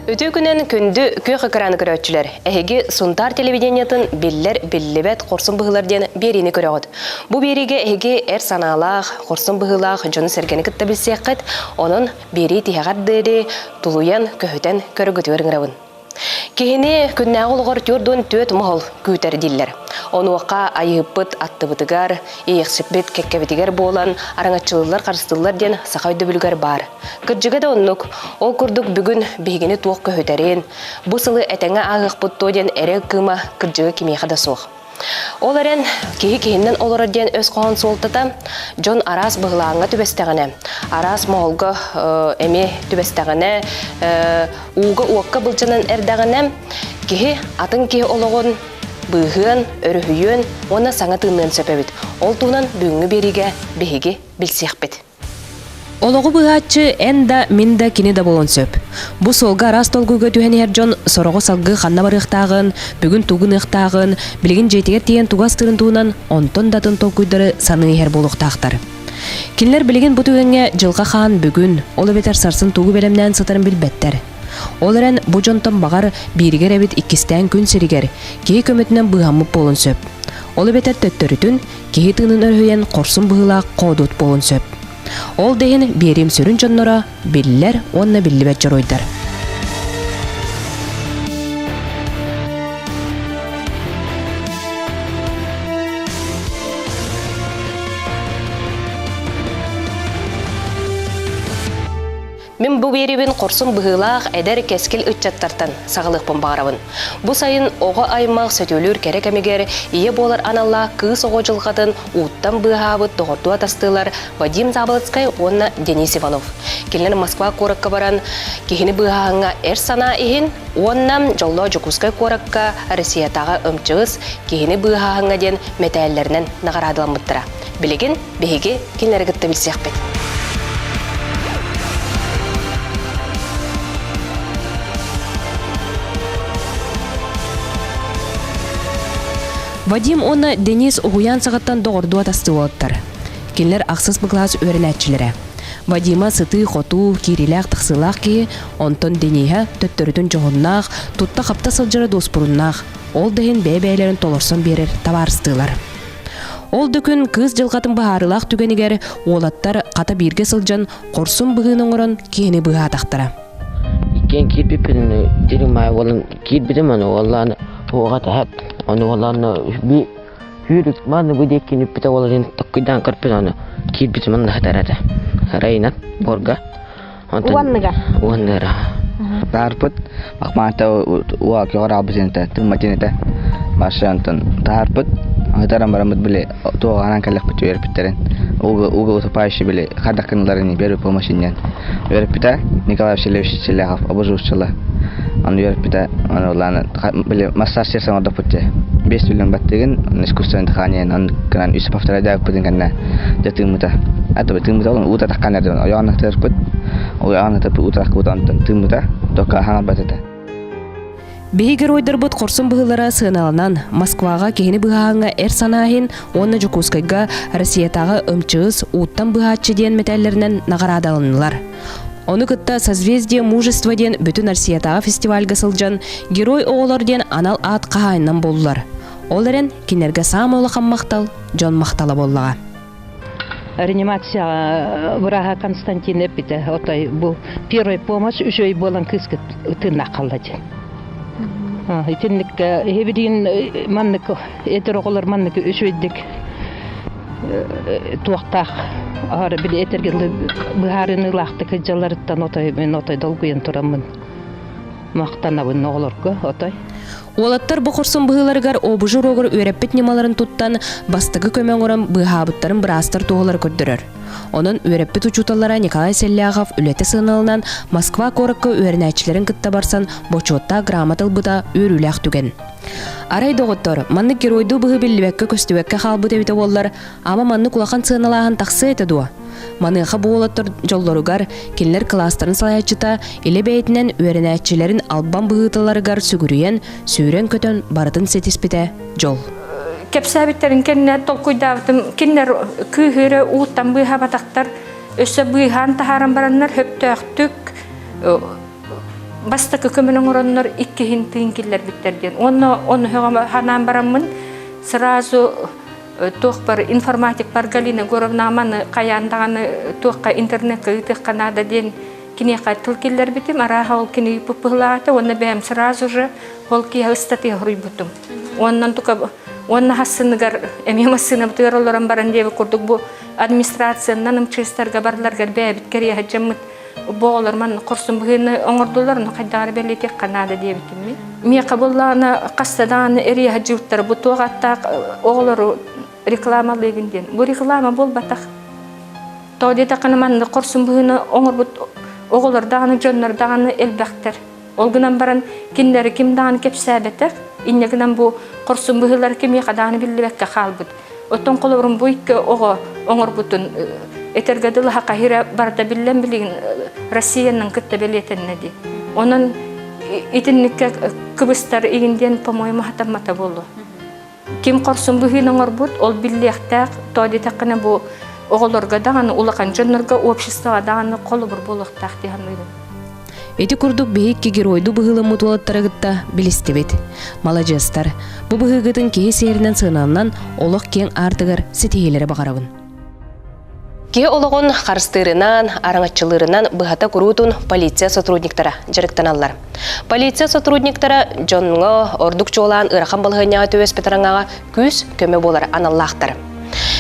Үтүө күнэн күндү күөх экраны көрөөччүлэр! Эһиги Сунтаар телевидениетын биллэр биллибэт хорсун быһыылар диэн биэриини көрөҕүт. Бу биэриигэ эһиги эр санаалаах, хорсун быһыылаах дьону-сэргэни кытта билсиэххит, онон биэрии тиһэҕэр диэри тулуйан, көһүтэн көрөргүтүгэр ыҥырабын. Киһини күннээҕи олоҕор 44 моһол күүтэр дииллэр. Онуоха айыһыппыт аттыбытыгар, иэхсиппит кэккэбитигэр буолан араҥаччылыыллар харыстыыллар диэн саха өйдөбүлүгэр баар. Кырдьыга да оннук. Ол курдук бүгүн биһигини туох көһүтэрин, бу сылы этэҥҥэ ааһыахпыт дуо диэн эрэл кыыма кырдьыга кимиэхэ да суох. Ол эрэн, киһи киһиннэн олорор диэн өс хоһоон суолтата дьон араас быһылааҥҥа түбэстэҕинэ, араас моһолго эмиэ түбэстэҕинэ, ууга-уокка былдьанан эрдэҕинэ, киһи атын киһи олоҕун быыһыан, өрүһүйүөн уонна саҥа тыынныан сөп эбит. Ол туһунан бүгүҥҥү биэриигэ биһиги билсиэхпит. Олоҕу быыһааччы эн да, мин да, кини да буолуон сөп. Бу суолга араас толкуйга түһэн иһэр дьон сороҕо салгыы ханна барыахтааҕын, бүгүн тугу гыныахтааҕын, билигин дьиэтигэр тиийэн тугу астыырын туһунан онтон да атын толкуйдары саныы иһэр буолуохтаахтар. Кинилэр билигин бу түгэҥҥэ дьылҕа хаан бүгүн, ол эбэтэр сарсын тугу бэлэмнээн сытарын билбэттэр. Ол эрэн бу дьонтон баҕар бииригэр эбит иккистээн күн сиригэр киһи көмөтүнэн быыһаммыт буолуон сөп. Ол эбэтэр төттөрүтүн Киһи тыынын өрүһүйэн хорсун быһыылаах хоодуот буолуон сөп. Ол да иһин биэриим сүрүн дьонноро биллэр уонна биллибэт дьоруойдар. Мин бу биэриибин хорсун быһыылаах эдэр кэскил ыччаттартан саҕалыахпын баҕарабын. Бу сайын оҕо аймах сөтүөлүүр кэрэ кэмигэр ийэ буолар аналлаах кыыс оҕо дьылҕатын ууттан быыһаабыт доҕордуу атастыылар Вадим Заболоцкай уонна Денис Иванов. Кинилэр Москва куоракка баран киһини быыһааһыҥҥа эр санаа иһин уонна Дьоллоох Дьокуускай куоракка Россиятааҕы МЧС киһини быыһааһыҥҥа диэн мэтээллэринэн наҕараадаламмыттара. Билигин биһиги кинилэри кытта билсиэхпит. Вадим уонна Денис уһуйаан саҕаттан доҕордуу атастыы уолаттар. Кинилэр ахсыс кылаас үөрэнээччилэрэ. Вадима сытыы-хотуу, киириилээх-тахсыылаах киһи, онтон Дениһа төттөрүтүн дьоһуннаах, тутта-хапта сылдьара дуоспуруннаах, ол да иһин бэйэ-бэйэлэрин толорсон биэрэр табаарыстыылар. Ол да күн кыыс дьылҕатын быһаарыылаах түгэнигэр уолаттар хата бииргэ сылдьан хорсун быһыыны оҥорон киһини быыһаатахтара. Иккиэн киирбиппин дириҥ маай буолан киирбитим аны уоллаан уоҕа тэһэт ону уоллаан би сүүрүк мааны бу диэки нүппүтэ уолларын токкуйдаан көрпүт ону киирбитим онно сытар этэ райынан буорга Уонныга. Уонныгар. Таарпыт Ахмаата уа көҕөр аалбытын этэ, тыымматын этэ. Маша онтон таарпыт, ытаран бараммыт били туоҕаанан кэллэхпит үөрпүттэрин. Уга уга утопающий били хардах гыналарын первый помощь инньэн. Үөрпүтэ Николай Васильевич Селяхов обожууччула. Аны үөрпүтэ, аны улаана били массаж серсен ордоппут дьэ. Бес түллэн баттыгын, искусственное дыхание, аны гынан үс повторяйдаабыппытын кэннэ дьэ тыыммыта. Это тыыммыта ол уута таххан эрдэн ойоон атырпыт, ойоон атырпыт уута таххыбыт онтон тыыммыта, тока хаҥарбат этэ. Биһи геройдарбыт хорсун быһыылара сыаналанан, Москваҕа киһини быһааһыҥҥа эр санаа иһин уонна Дьокуускайга Россиятааҕы МЧС ууттан быһааччы диэн мэтээллэринэн наҕараадаланнылар. Ону кытта «Созвездие мужества» диэн бүтүн Россиятааҕы фестивальга сылдьан «Герой оҕолор» диэн анал аат хаһаайынынан буоллулар. Ол эрэн, кинилэргэ саамай улахан махтал дьон махтала буоллаҕа. Реанимацияҕа бырааһа Константин эппитэ, отой бу первая помощь үчүгэй буолан кыыскыт тыыннаах хаалла диэн. Итинник эһибитин маннык этэр оҕолор маннык үчүгэйдик туохтаах аһары били этэргэ быһаарыныылаахтык сылдьалларыттан отой мен отой долгуйан тураммын махтанабын оҕолорго отой. Уолаттар бу хорсун быһыыларыгар обужу уруогар үөрэппит ньымаларын туттан бастакы көмө оҥорон быыһаабыттарын быраастар туоһулара көрдөрөр. Онон үөрэппит учууталлара Николай Селляхов үлэтэ сыаналанан Москва куоракка үөрэнээччилэрин кытта барсан бочуоттаах грамота ылбыта үөрүүлээх түгэн. Арай доҕоттор, маннык геройдуу быһыы биллибэккэ-көстүбэккэ хаалбыт эбитэ буоллар, ама маннык улахан сыаналааһын тахсыа этэ дуо? Маныаха бу уолаттар дьоллоругар, кинилэр кылаастарын салайааччыта илэ бэйэтинэн үөрэнээччилэрин албан быһыыталарыгар сүгүрүйэн, сүүрэн-көтөн барытын ситиспитэ дьол. Кэпсээбиттэрин кэннэ толкуйдаабытым, кинилэр кыыһыыра ууттан быыһаабатахтар, өссө быыһаан таһааран бараннар хөптөөхтүк. Бастакы көмөнү оҥороннор иккиһин тыын киллэрбиттэр диэн. Уонна ону ханаан бараммын сразу туохпар информатикпар Галина Егоровна маны хайаан даҕаны туохха интернекка ыытыахха наада диэн киниэхэ тыл киллэрбитим. Арааһа ол кини ыыппыт уонна бэйэм сразу же ол киһи ыстатыйа суруйбутум. Уонна тука уонна хассыныгар эмиэ массыынабытыгар олорон баран диэбит курдук бу администрациянан МЧСтарга барларгар бэйэбит кэриэһэ дьаммыт бу оҕолор манна хорсун быһыыны оҥордулар, ону хайдаҕар бэлиэтиэххэ наада диэбитим мин. Миэхэ буоллаҕына хаста даҕаны эрийэ сылдьыбыттара бу туох ааттаах оҕолору рекламалыыгын диэн. Бу реклама буолбатах. Тоҕо диэтэххинэ маннык хорсун быһыыны оҥорбут оҕолор даҕаны, дьоннор даҕаны элбэхтэр. Ол гынан баран кинилэри ким даҕаны кэпсээбэтэх, инньэ гынан бу хорсун быһыылара кимиэхэ даҕаны биллибэккэ хаалбыт. Оттон холобурум бу икки оҕо оҥорбутун этэргэ дылы хахаһыра барыта биллэн билигин Россиянан кытта бэлиэтэннэ дии. Онон итинниккэ кыбыстар игин диэн, по-моему, хатаммата буолуо. Ким хорсун быһыыны оҥорбут, ол биллиэхтээх, то диэтэххинэ бу оҕолорго даҕаны, улахан дьоннорго, обществоҕа даҕаны холобур буолуохтаах дии саныыбын. Ити курдук биһикки геройдуу быһыыламмыт уолаттары кытта билистибит. Маладьыастар, бу быһыыгытын киһи сиэринэн сыаналанан олох киэҥ аартыгар ситиһиилэри баҕарабын. Киһи олоҕун харыстыырынан, араҥаччылыырынан быһата куруутун полиция сотрудниктара дьарыктаналлар. Полиция сотрудниктара дьоҥҥо ордук чуолаан ыарахан балаһыанньаҕа түбэспит араҥаҕа күүс-көмө буолар аналлаахтар.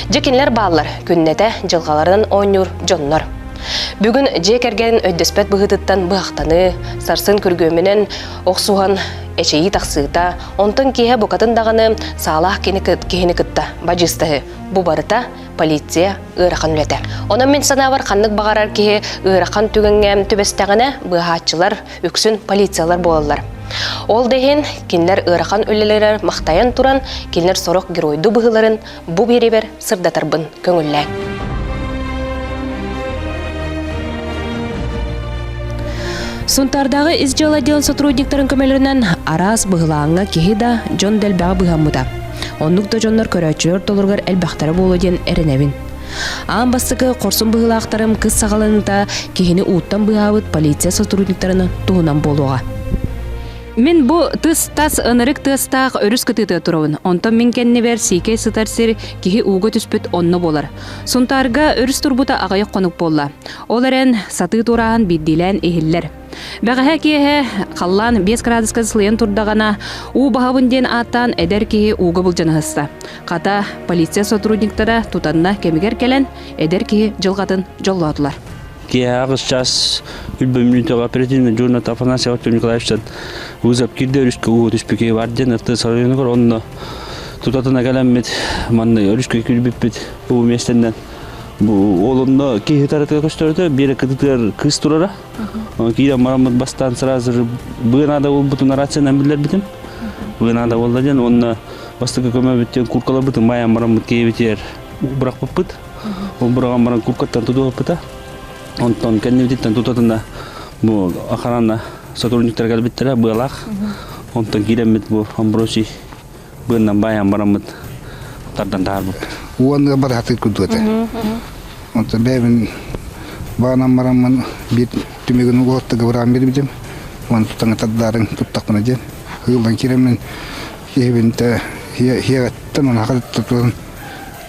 Дьэ кинилэр бааллар, күннэтэ дьылҕаларынан оонньуур дьоннор. Бүгүн дьиэ кэргэн өйдөспөт быһыытыттан быһахтаныы, сарсын күргүөмүнэн охсуһан эчэйии тахсыыта, онтон киэһэ букатын даҕаны саалаах киһини кытта бадьыыстаһыы. Бу барыта полиция ыарахан үлэтэ. Онон мин санаабар ханнык баҕарар киһи ыарахан түгэҥҥэ түбэстэҕинэ быыһааччылар үксүн полициялар буолаллар. Ол да иһин кинилэр ыарахан үлэлэригэр махтайан туран кинилэр сорох геройдуу быһыыларын бу биэриибэр сырдатарбын көҥүллээҥ. Сунтаардааҕы ис дьыала отделын сотрудниктарын көмөлөрүнэн араас быһылааҥҥа киһи да, дьон да элбэҕи быыһаммыта. Оннук да дьоннор көрөөччүлэр ортолоругар элбэхтэрэ буолуо диэн эрэнэбин. Аан бастакы хорсун быһыылаахтарым кыс саҕаланыыта киһини ууттан быыһаабыт полиция сотрудниктарын туһунан буолуоҕа. Мин бу тыс-тас ынырык тыастаах өрүс кытыытыгар турабын. Онтон мин кэннибэр сиикэй сытар сир киһи ууга түспүт онно буолар. Сунтаарга өрүс турбута аҕыйах хонук буолла. Ол эрэн сатыы туорааһын биирдиилээн иһиллэр. Бэҕэһээ киэһэ халлаан 5 градуска сылыйан турдаҕына, уу баһабын диэн ааттаан эдэр киһи ууга былдьанаһыста. Хата, полиция сотрудниктара тутанна кэмигэр кэлэн, эдэр киһи дьылҕатын дьоллоотулар. Киэһэ аҕыс час үлбэ мүнүүтэҕэ оперативный дежурный Афанасий Артем Николаевичтан вызов киирдэ өрүскэ уу түспүкэ бар диэн РТС районугар онно тутатына кэлэммит манна өрүскэ киирбиппит бу миэстэннэн бу ол онно киһи таратыга көстөрөтө биэрэ кытытыгар кыыс турара киирэн бараммыт бастаан сразу быа наада буолбутун рациянан биллэрбитим быа наада буолла диэн уонна бастакы көмөбүттэн куркаларбытын баайан бараммыт киһибитигэр бырахпыппыт ол быраҕан баран куркаттан тутуһуппута онтон кэннибититтэн тутатына бу охрана сотрудниктар кэлбиттэрэ быалаах онтон киирэммит бу Амбросий быаннан баайан бараммыт тардан таһаарбыппыт. Уонна барахатыы курдук этэ. Онтон бэйэбин баанан бараммын биир түмүгүн уолаттарга быраан биэрбитим. Уонна тутаҥа тардаарыҥ туттахпына диэн. Ыыллан киирэммин киһибин тэ хиэҕэттэн уонна хатыттан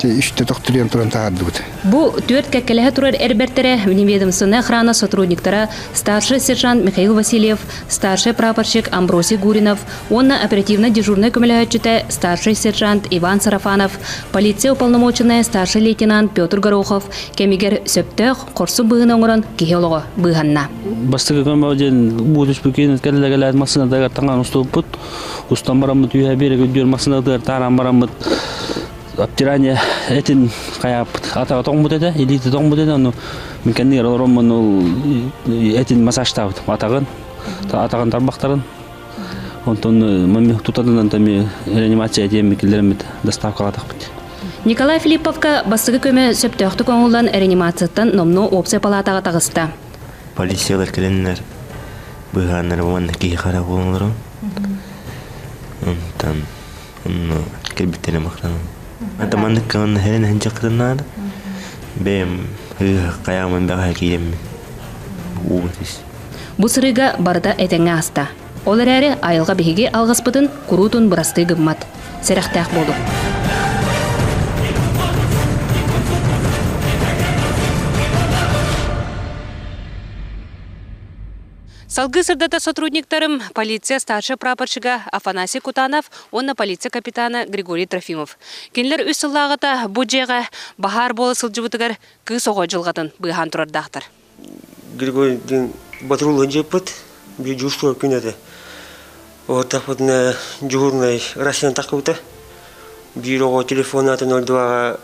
үстэ тохтуруйан туран таһаардыбыт. Бу түөрт кэккэлэһэ турар эр бэртэрэ вневедомственная охрана сотрудниктара старший сержант Михаил Васильев, старший прапорщик Амбросий Гуринов уонна оперативно-дежурнай көмөлөһөөччүтэ старший сержант Иван Сарафанов, полиция уполномоченная старший лейтенант Петр Горохов кэмигэр сөптөөх хорсун быһыыны оҥорон киһи олоҕо быыһанна. Бастакы көмө диэн бу түспүккин кэллэ-кэлээт массыынатыгар таҥан устубуппут. Устан бараммыт үөһэ биэрэк үрдүөр массыынатыгар тааран бараммыт обтирание этин хайааппыт атаҕа тоҥмут этэ, илиитэ тоҥмут этэ, ону мин кэннигэр олороммун ол этин массажтаабытым атаҕын, атаҕын тарбахтарын. Онтон тутатынан тами реанимация диэммит киллэреммит доставкалаатахпыт. Николай Филипповка бастакы көмө сөптөөхтүк оҥоһуллан реанимацияттан номнуо уопсай палаатаҕа таҕыста. Полициялар кэлэннэр быыһааннар уонна киһи хара буолан Онтон онно кэлбиттэрэ махтанан. Ата маннык кыһын хэрэн ханчакытын наада. Бэйэм хайаамын бэҕэһэ киирэммин. Уу тис. Бу сырыыга барыта этэҥҥэ ааста. Ол эрээри айылҕа биһиги алҕаспытын куруутун бырастыы гыммат. Сэрэхтээх буолуҥ. Салгыы сырдата сотрудниктарым полиция старшай прапорщига Афанасий Кутанов уонна полиция капитана Григорий Трофимов. Кинилэр үс сыллааҕыта бу дьиэҕэ баһаар буола сылдьыбытыгар кыыс оҕо дьылҕатын быыһаан турардаахтар. Григорий диэн патрулга дьиэппит биир дьуустуга күн этэ. Оттахпытына дьуһуурунай Россияны таххыбыта. Биир оҕо телефоннаатын 02-ҕа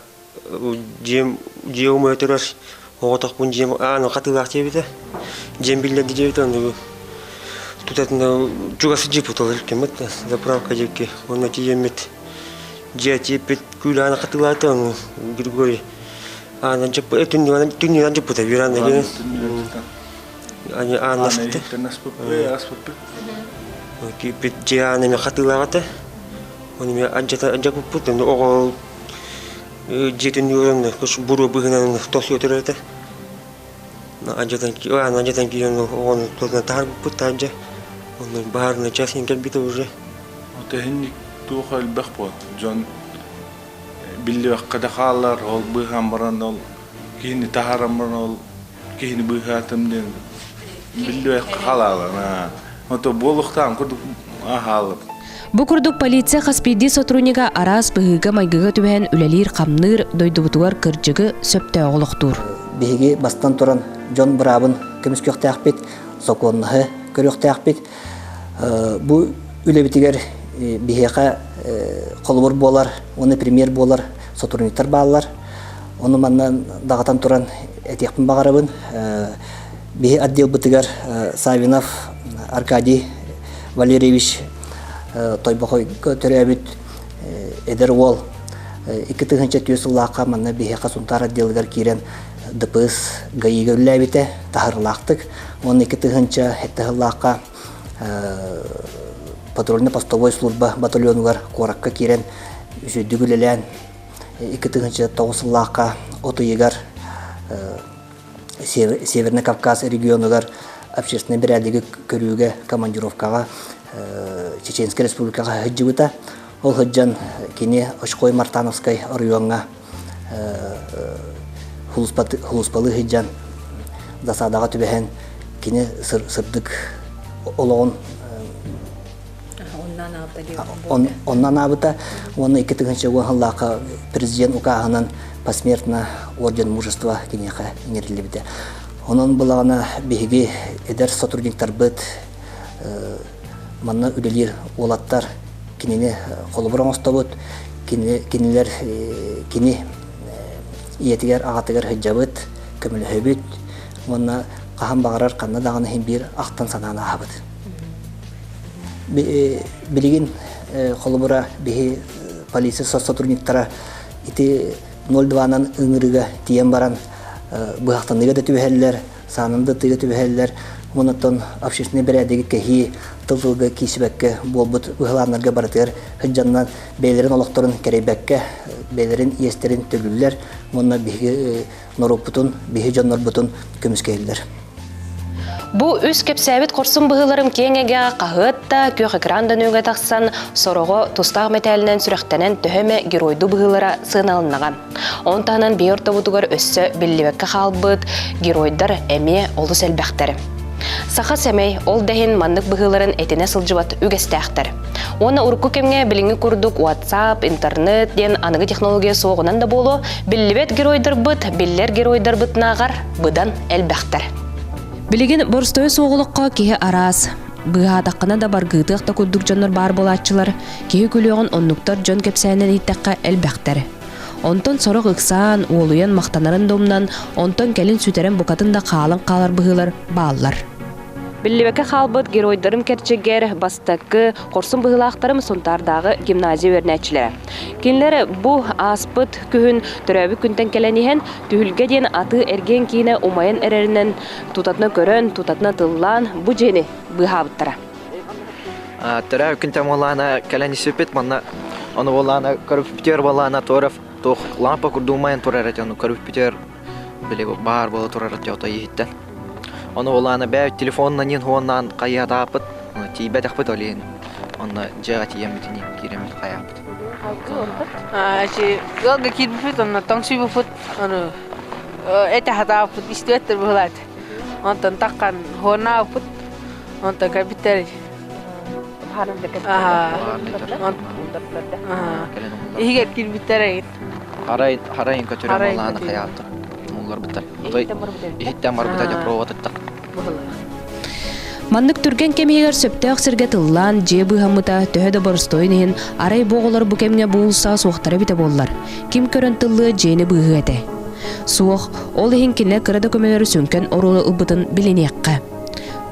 дьиэм дьиэ умайа турар оҕотохпун дьиэм ааны хатыылаах диэбитэ. Дьиэм биллэрди диэбитэ оннугу тутатына чугас дьиэппит ол киммит заправка диэки уонна тиийэммит дьиэ тиийбит күүл ааны хатыылаата ону Григорий ааны түннүгүнэн түннүгүнэн дьыппыта биир ааны ааны аспыта киирбит дьиэ ааны эмиэ хатыылаах этэ ону эмиэ адьата адьаппыппыт оҕо дьиэтин үөрэн буруо быһынан тосуо этэ адьатан адьатан киирэн оҕону тылынан таһаарбыппыт таһырдьа онно баһаарынай час кэлбитэ уже Тэһинник туох элбэх буол дьон биллибэккэ да хаалар ол быыһаан баран ол киһини таһааран баран ол киһини быыһаатым диэн биллибэккэ хаалаалар ото буолуохтаан курдук аһаалар Бу курдук полиция хас биирдии сотруднига араас быһыыга-майгыга түбэһэн үлэлиир-хамныыр, дойдубутугар кырдьыгы сөптөөҕү олохтуур. Биһиги бастан туран дьон быраабын көмүскүөхтээхпит, сокуоннаһы көрүөхтээхпит. Бу үлэбитигэр биһиэхэ холобур буолар уонна премьер буолар сотрудниктар бааллар. Ону манна даҕатан туран этиэхпин баҕарабын. Биһи отделбытыгар Савинов Аркадий Валерьевич Тойбохойго төрөөбүт эдэр уол 2004 сыллаахха манна биһиэхэ Сунтаар отделыгар киирэн ДПС ГАИга үлэлээбитэ таһарылаахтык. Уонна 2007 сыллаахха патрульно-постовой служба батальонугар куоракка киирэн үсүйдүк үлэлээн 2009 сыллаахха от ыйыгар Северный Кавказ регионугар общественнай бэрээдэги көрүүгэ командировкаҕа Чеченскэй республикаҕа сылдьыбыта. Ол сылдьан кини Очкой Мартановскай оройуоҥҥа сулууспалыы сылдьан засадаҕа түбэһэн кини сырдык олоҕун онно анаабыта уонна 2010 сыллаахха президент укааһынан посмертно орден мужества киниэхэ иҥэриллибитэ. Онон былаҕана биһиги эдэр сотрудниктарбыт манна үлэлиир уолаттар кинини холобур оҥостобут, кинилэр кини ийэтигэр аҕатыгар сылдьабыт, көмөлөһөбүт уонна хаһан баҕарар ханна даҕаны иһин биир ахтан санаан ааһабыт. Билигин холобура биһи полиция сотрудниктара ити 02-нан ыҥырыыга тиийэн баран быһахтаныыга да түбэһэллэр, саанан да тыыга түбэһэллэр. Онон общественнай бэрээдэги кэһии, тыл-тылга киирсибэккэ буолбут быһылааннарга барытыгар сылдьаннан бэйэлэрин олохторун кэрэйбэккэ, бэйэлэрин иэстэрин төлүүллэр уонна биһиги норуоппутун, биһи дьоннорбутун көмүскэһэллэр. Бу үс кэпсээбит хорсун быһыыларым киэҥ эйгэҕэ хаһыат да, күөх экран да нөҥүө тахсан, сороҕо тустаах мэтээлинэн сүрэхтэнэн төһө эмэ геройдуу быһыылара сыаналаннаҕа. Ону таһынан биһи ортобутугар өссө биллибэккэ хаалбыт геройдар эмиэ олус элбэхтэр. Саха сэмэй, ол да иһин маннык быһыыларын этинэ сылдьыбат үгэстээхтэр. Уонна урукку кэмҥэ билиҥҥи курдук WhatsApp, интернет диэн аныгы технология суоҕунан да буолуо, биллибэт геройдарбыт, биллэр геройдарбытынааҕар быдан элбэхтэр. Билигин боростуой суоҕулукка киһи араас. Быыһаатаххына да баргыытыах да курдук дьоннор баар буолааччылар, киһи күлүөҕүн оннуктар дьон кэпсээнин иһиттэххэ элбэхтэр. Онтон сорох ыксаан, уолуйан махтанарын да умнан, онтон кэлин сүтэрэн букатын да хаалан хаалар быһыылар бааллар. Биллибэккэ хаалбыт геройдарым кэрчигэр бастакы хорсун быһыылаахтарым Сунтаардааҕы гимназия үөрэнээччилэрэ. Кинилэр бу ааспыт күһүн төрөөбүт күнтэн кэлэн иһэн Түһүлгэ диэн атыы-эргиэн киинэ умайан эрэринэн тутатына көрөн, тутатына тыллаан бу дьиэни быыһаабыттара. Төрөөбүт күнтэн буоллаана кэлэн испиппит манна ону буоллаана көрүппүтүгэр буоллаана Торов туох лампа курдук умайан турар этэ ону көрүппүтүгэр били баар буола турар этэ ото иһиттэн. Ону олаана бээ телефоннан хуоннаан хайыатааппыт, тиийбэтэхпит ол иһин. Онно дьиэҕэ тиийэммитин киирэммит хайааппыт. Ачи ыалга киирбиппит, онно тоҥсуйбуппут, ону этэ хатаабыппыт, истибэттэр быһылаат. Онтон таххан хуоннаабыппыт, онтон кэлбиттэр. Иһигэр киирбиттэр эйит. Харайын харайын көтүрэн олаана хайааттар. Мулларбыттар. Иһиттэн барбыта дьэ проводыттар. Маннык түргэн кэмигэр сөптөөх сиргэ тыллаан, дьиэ быыһаммыта төһө да боростуойун иһин, арай бу оҕолор бу кэмҥэ бу уулусса суохтара эбитэ буоллар, ким көрөн тыллыа дьиэни быыһыа этэ. Суох, ол иһин кинилэр кыра да көмөлөрү сүҥкэн оруолу ылбытын билиниэххэ.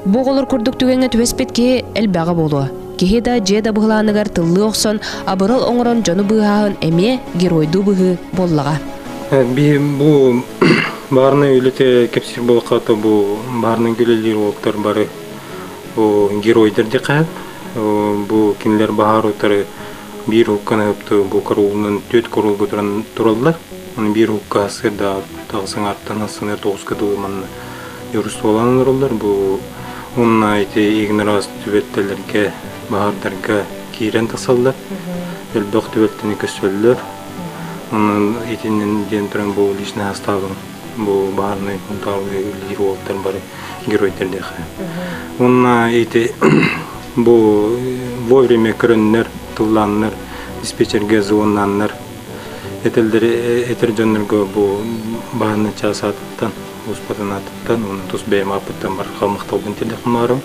Бу оҕолор курдук түгэҥҥэ түбэспит киһи элбэҕэ буолуо. Киһи да, дьиэ да быһылааныгар тыллыы охсон, абырал оҥорон дьону быыһааһын эмиэ геройдуу быһыы буоллаҕа. Бу баарынай үлэтэ кэпсиир буоллахха бу баарынай үлэлиир уолаттар бары бу геройдар диэххэ бу кинилэр баһаар утары биир уһукканы ыпты бу караулунан түөрт караулга туран тураллар оны биир уһукка сырда тағысыңарттан сыныр тоғуска дылы манна юрустуоланан олороллор бу уонна ити игнорас түбэлтэлэргэ баһаардарга киирэн тахсаллар элбэх түбэлтэни көссөллөр Онон итинэн диэн туран бу личный составым бу баарынай хунтаалыы үлэлиир уолаттар бары геройдар диэхэ. Уонна ити бу вовремя көрөннөр, тыллааннар, диспетчергэ звоннааннар этэллэр этэр дьоннорго бу баһаанна чаас аатыттан, успатын аатыттан, уонна тус бэйэм ааппыттан барҕа махталбын тиэрдиэхпин баҕарабын.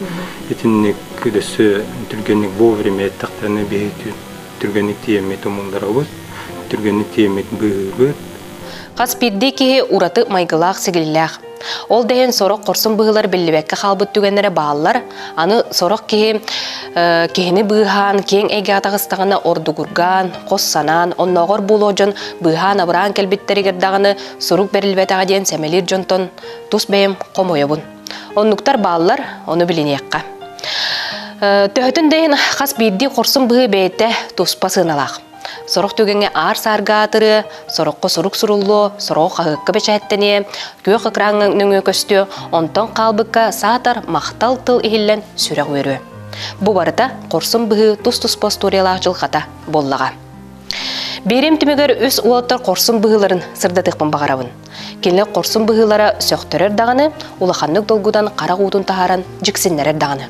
Итинник өссө түргэнник вовремя эттэхтэринэ биһиги түргэнник тиэммит умулларабыт, түргэнник тиэммит быыһыыбыт. Хас биирдии киһи ураты майгылаах-сигилилээх. Ол да иһин сорох хорсун быһыылар биллибэккэ хаалбыт түгэннэрэ бааллар. Аны сорох киһи киһини быыһаан, киэҥ эйгэҕэ таҕыстаҕына ордугургаан, хос санаан, оннооҕор буолуох дьон быыһаан-абыраан кэлбиттэригэр даҕаны сурук бэриллибэтэҕэ диэн сэмэлиир дьонтон тус бэйэм хомойобун. Оннуктар бааллар, ону билиниэххэ. Төһөтүн да иһин хас биирдии хорсун быһыы бэйэтэ туспа сыаналаах. Сорох түгэҥҥэ аар-саарга аатырыа, сороххо сурук суруллуо, сороҕо хаһыакка бэчээттэниэ, күөх экраҥҥа нөҥүө көстүө, онтон хаалбыкка саатар махтал тыл иһиллэн сүрэх үөрүө. Бу барыта хорсун быһыы тус-туспа остуоруйалаах дьылҕата буоллаҕа. Биэриим түмүгэр үс уолаттар хорсун быһыыларын сырдатыахпын баҕарабын. Кинилэр хорсун быһыылара сөхтөрөр даҕаны, улаханнык долгутан харах уутун таһааран дьиксиннэрэр даҕаны.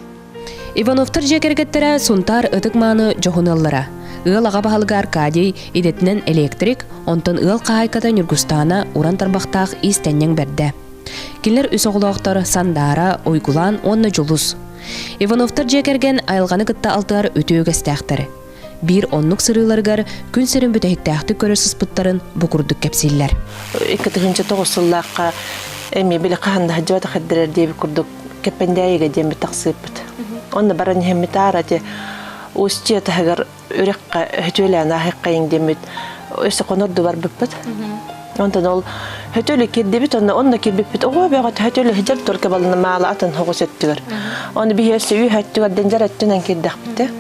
Ивановтар дьиэ кэргэттэрэ Сунтаар ытык-мааны дьоһун ыаллара. Ыал аҕа баһылыга Аркадий идэтинэн электрик, онтон ыал хаһаайката Ньургустаана уран тарбахтаах иистэнньэҥ бэрдэ. Кинилэр үс оҕолоохтор Сандаара, Уйгулаан уонна Дьулус. Ивановтар дьиэ кэргэн айылҕаны кытта алтыһар үтүө үгэстээхтэр. Биир оннук сырыыларыгар күн сирин бүтэһиктээхтик көрө сыспыттарын бу курдук кэпсииллэр. 2009 сыллаахха эмиэ били хаһан да сылдьыбатах эрдэрэр диэбит курдук Кэппэндээйигэ диэммит тахсыыппыт. Онно баран иһэммит аара ити Устье таһыгар үрэххэ хөтүөлээн ааһыаххайыҥ диэммит өссө хонорду барбыппыт. Онтон ол хөтөлө кирдибит, онно онно кирбиппит оҕо бөҕөт хөтөлө сидер только балына маала атын хоҕус өттүгэр. Оны биһи өссө үй өттүгэр дэнжер өттүнэн кирдэхпит.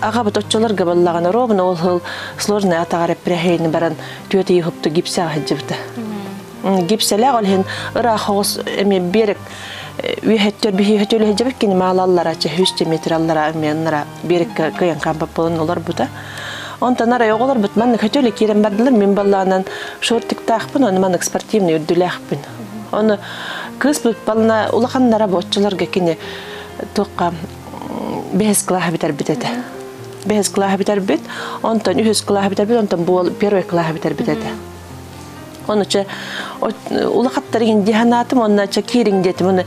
Аҕабыт оччолорго баллаҕына ровно ол сыл сложный атаҕар эппирэһиини баран түөт ыйы хупту гипсэҕэ сылдьыбыта. Гипсэлээх ол иһин ыраах оҕус эмиэ берег үөһэттэр биһи хөтөлө сылдьыбыт кини маалаллара чэ 100 метр аллара эмиэ аннара берегкэ кыайан хаампат буолан олорбута. Онтон арай оҕолорбут маннык хөтөлө киирэн бардылар мин баллаанан шортиктаахпын оны маннык спортивный үрдүлээхпин. Оны кыыс балына улаханнара бу оччолорго кини туохха бэһис кылааһы бүтэрбит этэ. Бэһис кылааһы бүтэрбит, онтон үһүс кылааһы бүтэрбит, онтон буол первый кылааһы бүтэрбит этэ. Ону чэ улахаттар иһин дии санаатым, онно чэ киириҥ диэтим. Ону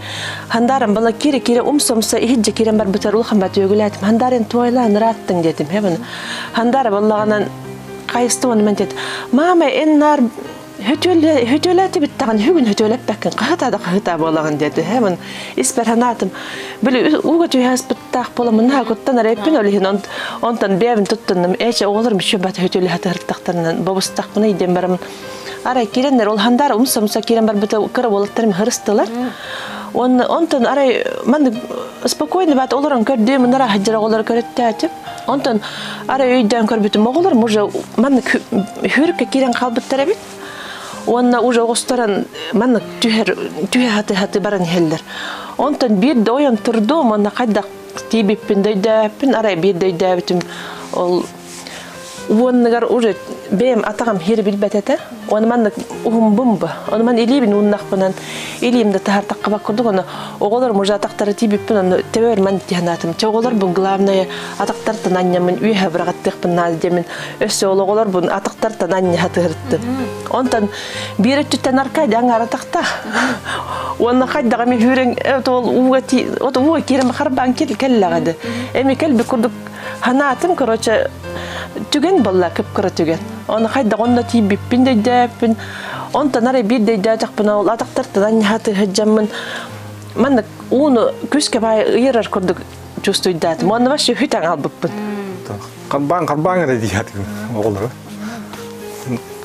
хандаран бала киире киире умса-умса иһирдьэ киирэн барбытар улахан бат үөгүлээтим. Хандарен туойлаан ырааттыҥ диэтим. Хэ Хандара баллаҕынан хайыстым ону мен диэт. Мама эн наар Хөтүөлээтибит даҕаны бүгүн хөтүөлэппэккин хаһытаа да хаһытаа буолаҕын диэтэ. Һэмин испэр санаатым. Били ууга түһээспиттаах буоламмын наһаа куттан эрэйпин ол иһин онтон бэйэбин туттуннум. Ээчэ оҕолорум үчүгэй бат хөтүөлэһэ бобустахпына диэн бараммын. Арай киирэннэр ол хандаара умса-умса киирэн барбыта кыра уолаттарым хырыстылар. Онтон арай маннык спокойно бат олорон көрдүм, ынара сылдьар оҕолору көрөттөөтүм. Онтон арай өйдөөн көрбүтүм оҕолорум уже маннык хүрүккэ киирэн хаалбыттар эбит. Уонна уже оҕустаран маннык түһэр түһэ хаты-хаты баран иһэллэр. Онтон биир да ойон турдум, онно хайдах тиийбиппин да өйдөөбүппүн, арай биир да өйдөөбүтүм ол уонныгар уже бэйэм атаҕым хир билбэт этэ. Оны маннык уһумбум бу. Оны ман илиибин ууннахпынан илиим да таһартахха курдук оны оҕолор уже атахтары тиийбиппин оны төбөр ман тиһанатым. Чэ оҕолор бун главное атахтартан анньамын үөһэ быраҕаттыахпын наада диэмин өссө ол оҕолор бун атахтартан анньаха тыһырттым. Онтон биир өттүттэн Аркадий аҥаара тахта. Уонна хайдаҕа эми хүүрэн ол ууга от ууга киирэн харбаан кэллэҕэ Эми кэлби курдук ханаатым короче түгэн болла кып-кыра түгэн. Оны хайдах онно тиийбиппин да өйдөөппүн. Онтон арай биир да өйдөөтөхпүнэ ол атахтартан анньаха тыһыдьаммын маннык ууну күскэ баай ыйырар курдук чувствуйдаатым. Онно вообще хүтэн албыппын. Харбаан харбаан эрэ диэхэтим оҕолору.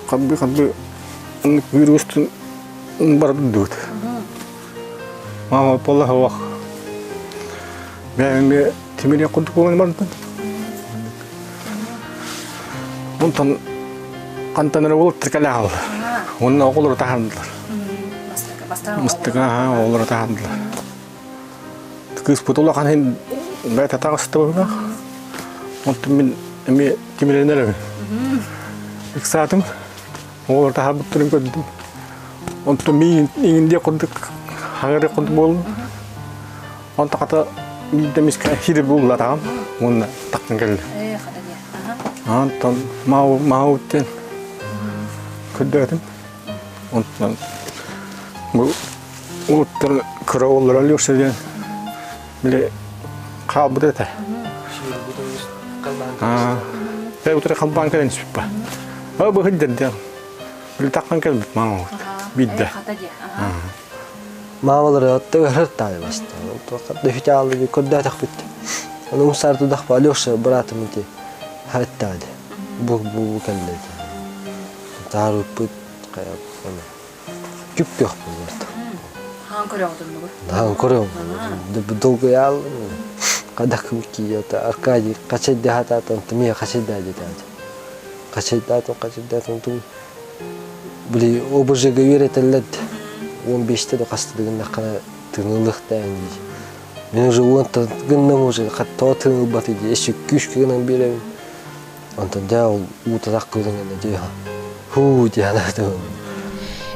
Харбы харбы вирустун бардыбыт. Мама пола хавах. Бэйэм тимири курдук буолан бардым. Онтон хантан эрэ буолуп тиркэлээх Онно оҕолору таһардылар. Мастыка оҕолору таһардылар. Кыыспыт улахан иһин бэйэтэ таҕыста быһыылаах. Онтон мин эмиэ тимирэн эрэбин. Ыксаатым. Оҕолор таһаарбыттарын көрдүм. Онтон миигин иҥин диэх курдук хаҥырыах курдук буоллум. Онтон хата биирдэ эмискэ хири буллатаҕым уонна тахсан кэллим. Онтон мау мау диэн көрдөөтүм. Онтон бу Уоттар кыра уоллара Алеша диэн били хаалбыт этэ. Ээ утары халбаан кэлэн түспүт ба. Бу сылдьар диэн. Били таххан кэлбит маама биирдэ. Маамалары оттогар таай баста. Дөһүтэ көрдөөтөхпүт. Оны мусар тудахпа Алеша братым ити хаттаады. Бу бу кэллэ. Таарыппыт Күп-күөх буолуорта. Хаан көрөҕүтүн Хаан көрөҕүн. Долгуйаал хайдах киийата Аркадий хачайдаатаатан тымия хачайдаа диэтээт. Хачайдаатан хачайдаатан тум били ОБЖ-га үөрэтэллэр 15-те да хаста гыннаххына тыынылыхтаан дии. Мен уже уонтан гынным уже хаттоо тыынылбаты дии. Эшик күүскэ гынан биэрэбин. Онтон дьэ ол уутатах кыылын дьэ хуу диэн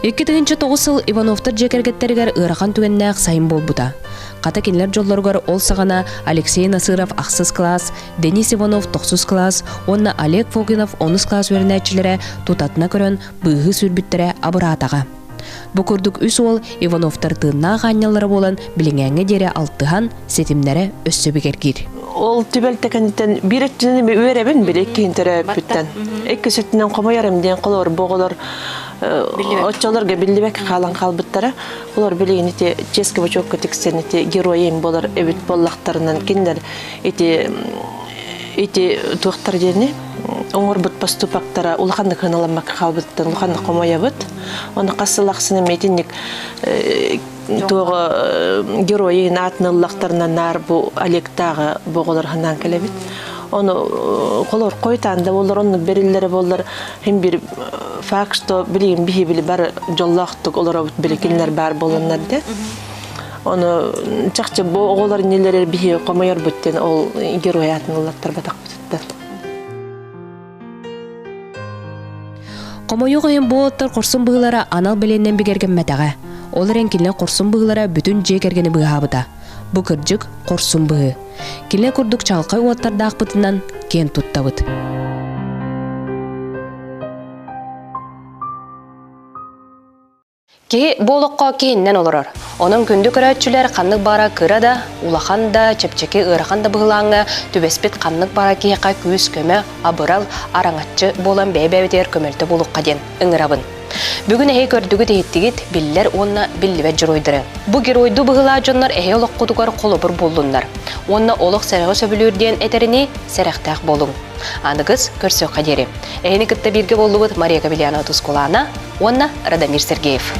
2009 сыл Ивановтар дьиэ кэргэттэригэр ыарахан түгэннээх сайын буолбута. Хата кинилэр дьоллоругар ол саҕана Алексей Насыров ахсыс кылаас, Денис Иванов тохсус кылаас уонна Олег Фокинов онус кылаас үөрэнээччилэрэ тутатына көрөн быыһыы сүүрбүттэрэ абыраатаҕа. Бу курдук үс уол Ивановтар тыыннаах аанньаллара буолан билиҥээҥҥэ диэри алтыһан, ситимнэрэ өссө бигэргиир. Ол түбэлтэ кэнниттэн биир өттүнэн үөрэбин били иккиһин төрөөппүттэн. Иккис өттүнэн хомойорум диэн холобур бу оҕолор оччолорго биллибэккэ хаалан хаалбыттара. Олор билигин ити чески бочуокка тиксэн ити геройим болар эбит буоллахтарынан кинилэр ити ити туохтар диэни оҥорбут поступактара улаханнык сыаналаммакка хаалбыттан улаханнык хомойобут. Оны хас сыл ахсын эмиэ итинник туоҕа геройун аатын ыллахтарынан наар бу Олегтааҕы боҕолор ханаан кэлэбит. Ону холор хойтаан да боллар оннук бериллere боллар хим бир факт что билигин биһи били бар дьоллоохтук олоробут били кинилэр баар буоланнар де. Ону чахчы бу оҕолор нелер биһи хомойорбут диэн ол герой аатын ыллаттарбатахпытыттан. Хомойуох иһин бу уолаттар хорсун быһыылара анал бэлиэнэн бигэргэммэтэҕэ. Ол эрэн кинилэр хорсун быһыылара бүтүн дьиэ кэргэни быыһаабыта. Бу кырдьык, хорсун быһыы. Кинилэр курдук чаҕылхай уолаттардаахпытынан киэн туттабыт. Киһи бу олоххо киһиннэн олорор. Онон күндү көрөөччүлэр ханнык баара кыра да, улахан да, чэпчэки ыарахан да быһылааҥҥа түбэспит ханнык баара киһиэхэ күүс-көмө, абырал, араҥаччы буолан бэйэ-бэйэбитигэр көмөлтө буолуохха диэн ыҥырабын. Бүгүн эһи көрдүгүт-иһиттигит биллэр уонна биллибэт дьоруойдары. Бу геройдуу быһыылаах дьоннор эһи олоххутугар холобур буоллуннар. Уонна олох сэрэҕи сөбүлүүр диэн этэринии сэрэхтээх буолуҥ. Аныгыс көрсүөххэ диэри. Эһини кытта бииргэ буоллубут Мария Кабельянова Тускулаана уонна Радомир Сергеев.